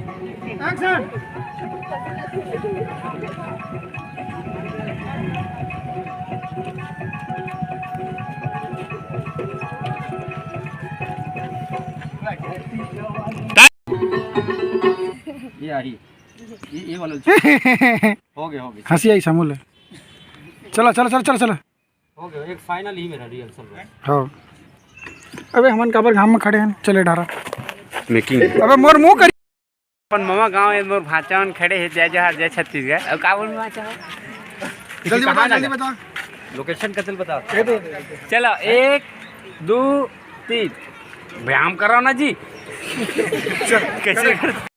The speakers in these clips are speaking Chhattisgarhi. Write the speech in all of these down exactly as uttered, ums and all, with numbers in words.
Action! ये आई, ये, ये वाला। हो गया, हो गया। हंसी आई समूल। चला, चला, चला, चला, चला। हो गया, एक final ही मेरा rehearsal बस। हाँ। अबे हमन काबर घाम में खड़े हैं, चले डारा। Making। अबे मोर मुंह कर। अपन ममा गांव है, मोर भांचा मन खड़े हैं, जय जोहार, जय छत्तीसगढ़। अब का बोलूं भांचा हो? जल्दी बता, कहाँ जल्दी लगा? बता। Location का चल बता। चलो, एक, दो, तीन। व्यायाम करो ना जी। कैसे करते?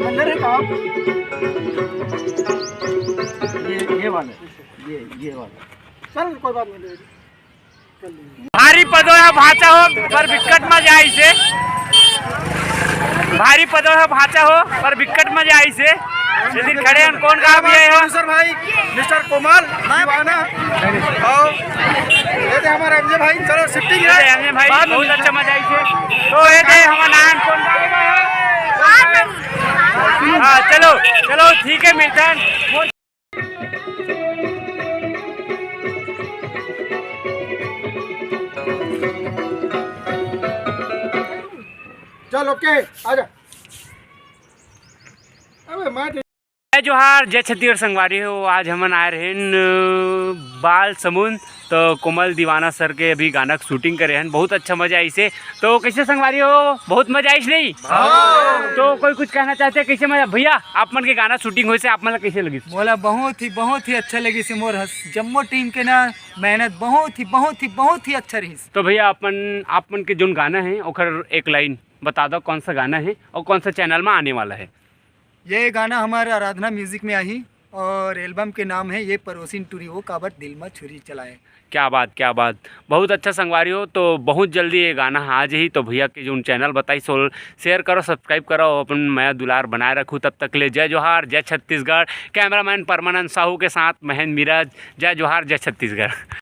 अंदर है काम। ये, ये वाला, ये, ये वाला। चल, कोई बात नहीं, ले। भारी पदो हे भांचा हो, पर बिकट मजा आइसे। भारी पदो हे भांचा हो, पर बिकट मजा आइसे। ये दिन खड़े हैं, कौन कहाँ भी आए हो? Producer भाई, Mister कोमल दीवाना। और ये थे हमारे एमजे भाई, चलो shifting ये है। थे एमजे भाई, बहुत अच्छा मजा आइसे। तो ये थे हमारे नारायण, कौन कहाँ आए हो? हाँ, चलो, चलो, ठीक है, मिलते हैं। चल, OK, आजा। अबे मैं जय जोहार, जय छत्तीसगढ़ संगवारी हो। आज हमन आए रहेन, अ, बाल समुंद, तो कोमल दीवाना सर के अभी गाना के shooting करे हन, बहुत अच्छा मजा आइसे। तो कैसे संगवारी हो, बहुत मजा आइस नहीं? हाँ। तो कोई कुछ कहना चाहते, कैसे मजा? भैया, आप मन के गाना shooting होइसे, आप मन ला कैसे लगिस? मोला बहुत ही, बहुत ही अच्छा लगिस। मोर हस-, जम्मो team के ना मेहनत बहुत ही, बहुत ही, बहुत ही अच्छा रहिस। तो भैया, आप मन, आप मन के जोन गाना है, ओकर एक line बता दो, कौन सा गाना है और कौन सा channel में आने वाला है? ये गाना हमारे आराधना music में आही और album के नाम है ये परोसिन टूरी वो काबर दिल मा छुरी चलाए। क्या बात, क्या बात, बहुत अच्छा संगवारी हो। तो बहुत जल्दी ये गाना आ जाही। तो भैया के जोन channel बताइस, share करो, subscribe करो, अपन मया दुलार बनाए रखू। तब तक ले जय जोहार, जय छत्तीसगढ़। Cameraman परमानंद साहू के साथ महेंद्र मिराज। जय जोहार, जय छत्तीसगढ़।